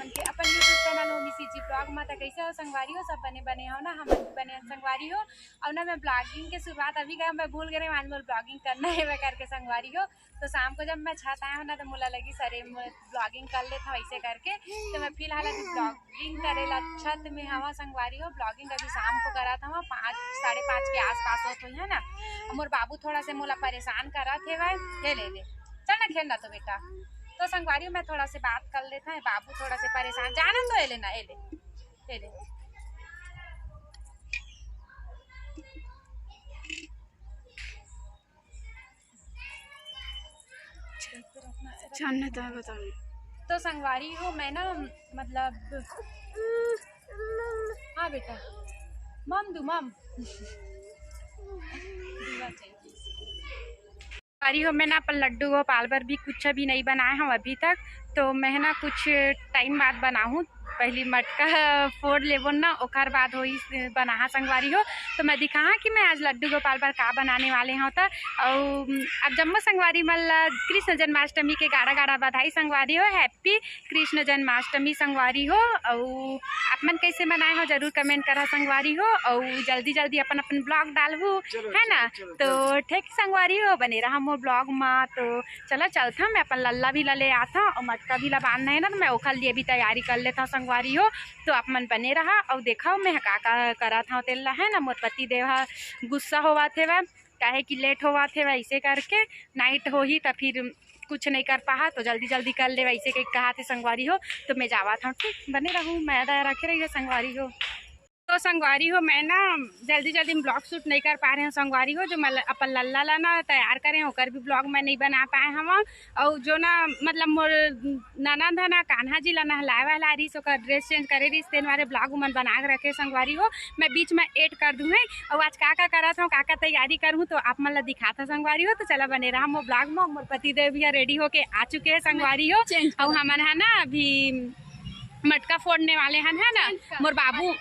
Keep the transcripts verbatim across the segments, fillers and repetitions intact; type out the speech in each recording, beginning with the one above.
अपन YouTube channel Homi C G vlog मा। त कैसे हो संगवारी हो? सब बने बने हो ना? हमन भी बने हन संगवारी हो। अउ ना मैं vlogging के शुरुआत अभी का मैं भूल गए, आज मोर vlogging करना हे मैं करके संगवारी हो। तो शाम को जब मैं छत आया हूँ ना तो मोला लगी सरे मैं vlogging कर लेता हूँ ऐसे करके। तो मैं फिलहाल अभी vlogging करे ला छत में हवा संगवारी हो। Vlogging अभी शाम को करा था, वहाँ पाँच साढ़े पाँच के आसपास होत होही है ना। मोर बाबू थोड़ा से मोला परेशान करा थे भाई, ले ले ले, चल ना खेलना तो बेटा। तो संगवारी हो मैं थोड़ा से बात कर लेता है, बाबू थोड़ा से परेशान, जाना तो ए ले ना, ए ले, ए ले। जानना तो है, बताओ। तो संगवारी हो मैं ना, मतलब, हाँ बेटा, मम दू मम। संगवारी हो मैं ना अपन लड्डू गोपाल बर भी कुछ भी नहीं बनाए हूँ अभी तक। तो मैं ना कुछ टाइम बाद बनाहूँ, पहली मटका फोड़ लेबो ना, ओकर बाद होई बनाहा संगवारी हो। तो मैं दिखाहा कि मैं आज लड्डू गोपाल बर का बनाने वाले हूँ। तो अउ अब जम्मो संगवारी मन ला कृष्ण जन्माष्टमी के गाड़ा गाड़ा बधाई संगवारी हो। Happy कृष्ण जन्माष्टमी संगवारी हो। अउ आप मन कैसे मनाए हो जरूर comment करा संगवारी हो। अउ जल्दी जल्दी अपन अपन vlog डालहू, है ना? तो ठीक संगवारी हो, बने रहा मोर vlog मा। तो चला चलथन, मैं अपन लल्ला भी ला ले आथन अउ मटका भी ला बांधना है ना, तो मैं ओखर लिए भी तैयारी कर लेथन संगवारी हो। तो आप मन बने रहा अउ देखा मैं का का करत हूँ तेला, है ना। मोर पति देव ह गुस्सा होवत हेवय, काहे कि late होवत हेवय, ऐसे करके night होही त फिर कुछ नहीं कर पाहा, तो जल्दी जल्दी कर ले, वैसे के कहा थे संगवारी हो। तो मैं जावत हूँ, ठीक बने रहू, मया दया रखे रहिए संगवारी हो। तो संगवारी हो मैं ना जल्दी जल्दी में vlog shoot नहीं कर पा रहे हूँ संगवारी हो। जो मैं ल-, अपन लल्ला ला ना तैयार करे हूँ, ओकर भी vlog मैं नहीं बना पाए हूँ। और जो ना मतलब मोर ननद है ना कान्हा जी ला नहलाए वाला रहिस, ओकर dress change करे रहिस, तेन वाले vlog मन बना के रखे संगवारी हो, मैं बीच में add कर दूँ है। और आज का का करत हूँ, का का तैयारी करूँ तो आप मन ला दिखात हूँ संगवारी हो। तो चला बने रहा मोर vlog में। मोर पति देव भी ready होके आ चुके हैं संगवारी हो। Change और हमन है ना अभी मटका फोड़ने वाले हन, है ना? मोर बाबू,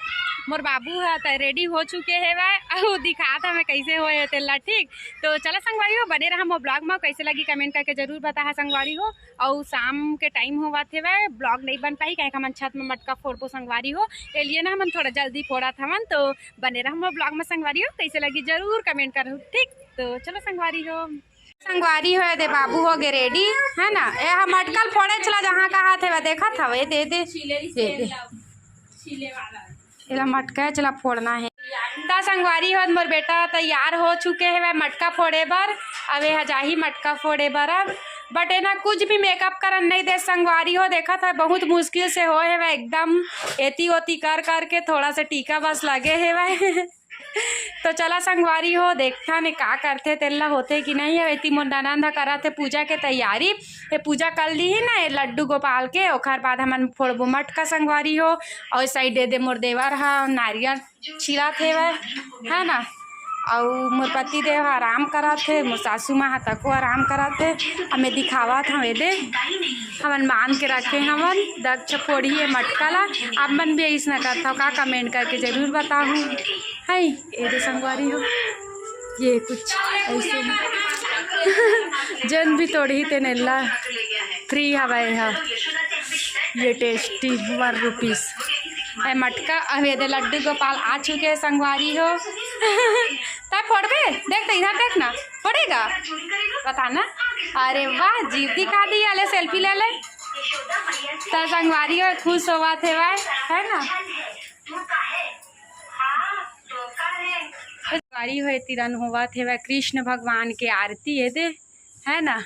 मोर बाबू ह त ready हो चुके हेवय, अउ दिखात हमें कैसे होए हे तेला, ठीक। तो चला संगवारी हो, बने रहा मोर vlog में, कैसे लगी comment करके जरूर बताहा संगवारी हो। अउ शाम के time होवत हेवय, vlog नहीं बन पाही, काहे कि हमन छत में मटका फोड़बो संगवारी हो, ए लिए ना हमन थोड़ा जल्दी फोड़त हवन। तो बने रहा मोर vlog में संगवारी हो, कैसे लगी जरूर comment करहु, ठीक। तो चलो संगवारी हो। संगवारी हो, दे बाबू हो गे ready, है ना? ए हा मटका ल फोड़े चला, जहाँ कहा थे वह देखत हवे, दे दे, दे दे। एला मटका चला फोड़ना है। त संगवारी हो, मोर बेटा तैयार हो चुके हेवय मटका फोड़े बर। अब ए हा जाही मटका फोड़े बर अब। But ए ना कुछ भी makeup करन नहीं दे संगवारी हो, देखत हव बहुत मुश्किल से होए हेवय एकदम एती ओती कर करके, थोड़ा से टीका बस लगे हेवय। तो चला संगवारी हो, देखथन ए का करथे, तेला होथे कि नहीं। अब एती मोर ननंद ह करत हे पूजा के तैयारी। ए पूजा कर लीही ना ए लड्डू गोपाल के, ओखर बाद हमन फोड़बो मटका संगवारी हो। और side दे दे मोर देवर ह नारियल छिलात हेवय, है ना। अउ मोर पति देव ह आराम करत हे, मोर सासू माँ ह तको आराम करत हे। अब मैं दिखावत हव, ए दे हमन बांध के रखे हवन, दक्ष फोड़ही ए मटका ला। आप मन भी अइसना करथव का, comment करके जरूर बताहू। है, ए दे संगवारी हो, ये कुछ ऐसे जन भी तोड़ही तेन एला, free हवय ह। ये tasty one rupees। ए मटका, अब ये दे लड्डू गोपाल आ चुके हैं संगवारी हो। तब फोड़बे, देख तो इधर देख ना, फोड़ेगा, बता ना। अरे वाह जी, दिखा दी, ले selfie ले ले। त संगवारी हो खुश होवत हेवय, है ना। संगवारी हो, ए तिरन होवत हेवय कृष्ण भगवान के आरती, ए दे, है ना।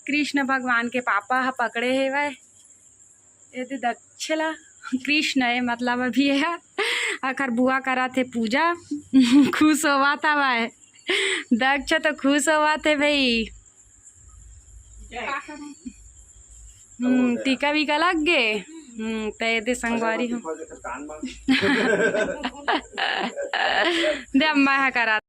कृष्ण भगवान के पापा ह पकड़े हेवय, ए दे दक्ष ला। कृष्ण ए, मतलब अभी ए ह अखर बुआ करत हे पूजा। खुश होवत हवय, दक्ष तो खुश होवत हे भाई। हम्म, टीका वीका लग गे। हम्म, त ए दे संगवारी हो। दे अम्मा ह करा।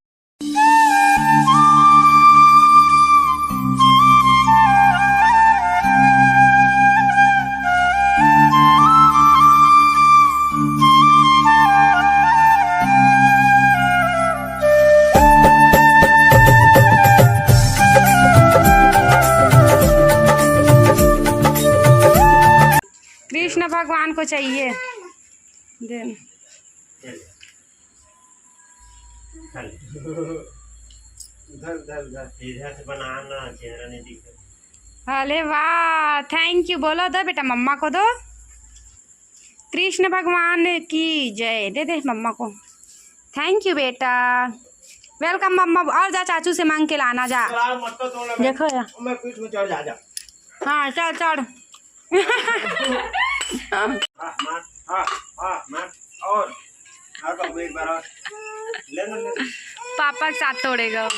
कृष्ण ना भगवान को चाहिए। देन। चल। उधर, उधर, उधर। सीधा से बनाना, चेहरा नहीं दिखे। अरे वाह, thank you बोलो, दो बेटा, मम्मा को दो। कृष्ण भगवान की जय। दे दे मम्मा को। Thank you बेटा। Welcome मम्मा। और जा, चाचू से मांग के लाना जा। यार, मत तो तोड़ना भाई। देखो यार। मैं पीठ में चढ़ जा, जा। हाँ, चढ़, चढ़। हाँ, मार, हाँ, हाँ, मार। और, और बाबू, एक बार और। ले ना, ले ना। पापा के साथ तोड़ेगा।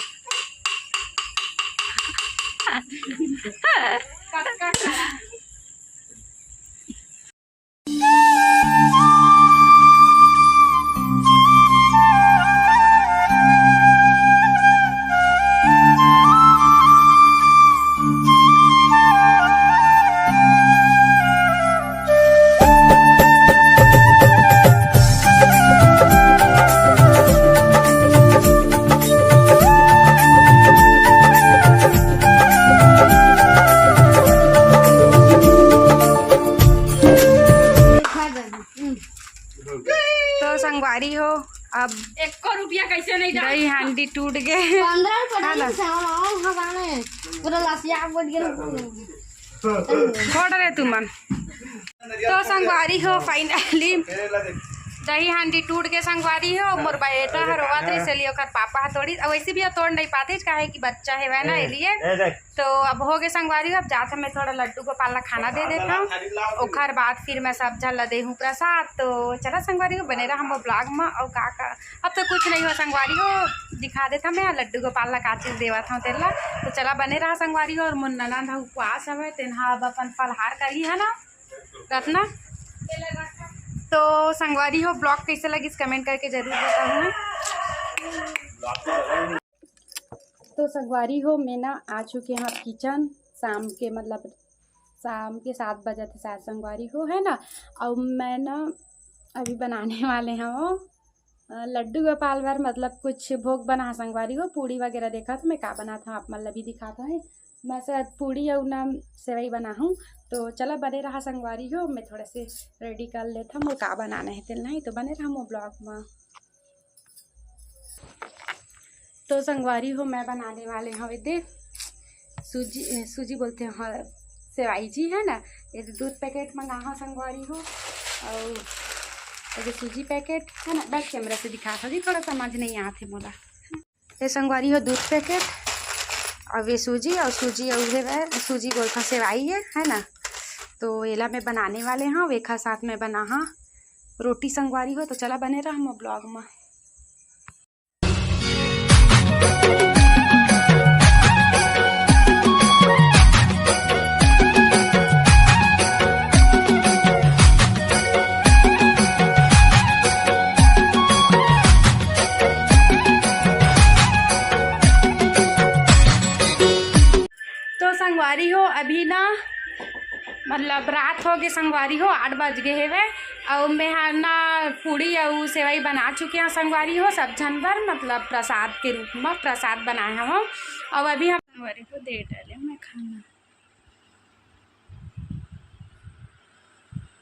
तो संगवारी हो, अब एको रुपया कैसे नहीं डाल दही हांडी टूट गए। पंद्रह रुपया है ना? डाल से हम, हम हमारे पूरा लसिया बैठ गए। छोड़ रहे तू मन। तो संगवारी हो, finally दही हांडी टूट के संगवारी हो, मोर बेटा ह रोवत रहिस, इसलिए ओकर पापा ह तोड़िस। अब वैसे भी तोड़ नहीं पाते, काहे कि बच्चा हेवय ना, ए, एलिए। ए, देख। तो अब हो गए संगवारी हो, अब जात हमें थोड़ा लड्डू गोपाल ला खाना दे देता हूँ, ओखर बाद फिर मैं सब झन ला देहूँ प्रसाद। तो चला संगवारी हो, बने रहा हम vlog में। और का का, अब तो कुछ नहीं हो संगवारी हो, दिखा देता मैं लड्डू गोपाल ला का चीज देवत हूँ तेला। तो चला बने रहा संगवारी हो। और मोर ननद ह उपवास हवे, तेन ह अब अपन फलहार करी है ना रत्ना। तो संगवारी हो, vlog कैसे लगिस comment करके जरूर बताहू। तो संगवारी हो, मैं ना आ चुके हैं अब kitchen। शाम के, मतलब शाम के सात बजे थे शायद संगवारी हो, है ना। और मैं ना अभी बनाने वाले हैं वो अ, लड्डू गोपाल बर, मतलब कुछ भोग बना संगवारी हो, पूड़ी वगैरह। देखा तो मैं का बनात हूँ, आप मन ला भी दिखात हूँ। मैं शायद पूड़ी अउ ना सेवई बना हूँ। तो चला बने रहा संगवारी हो, मैं थोड़ा से ready कर लेता हूँ, वो का बनाना है तेल नहीं, तो बने रहा वो vlog में। तो संगवारी हो, मैं बनाने वाले हूँ दे सूजी, ए, सूजी बोलते हैं, हाँ, सेवई जी है ना। ये दूध packet मंगा हाँ संगवारी हो, और ये सूजी packet है ना, back camera से दिखा सकी, थोड़ा समझ नहीं आते मोला। ये संगवारी हो दूध packet, और ये सूजी, और सूजी और ये है, सूजी बोलता सेवई है, है ना। तो एला मैं बनाने वाले हाँ, वेखा साथ में बना हाँ रोटी संगवारी हो। तो चला बने रहा हम vlog में। तो संगवारी हो, अभी ना मतलब रात हो गए संगवारी हो, आठ बज गए हेवे। और मैं हा ना पूड़ी और सेवई बना चुके हैं संगवारी हो, सब झन बर, मतलब प्रसाद के रूप में प्रसाद बनाए हवं। और अभी हम संगवारी हो दे डाले मैं खाना।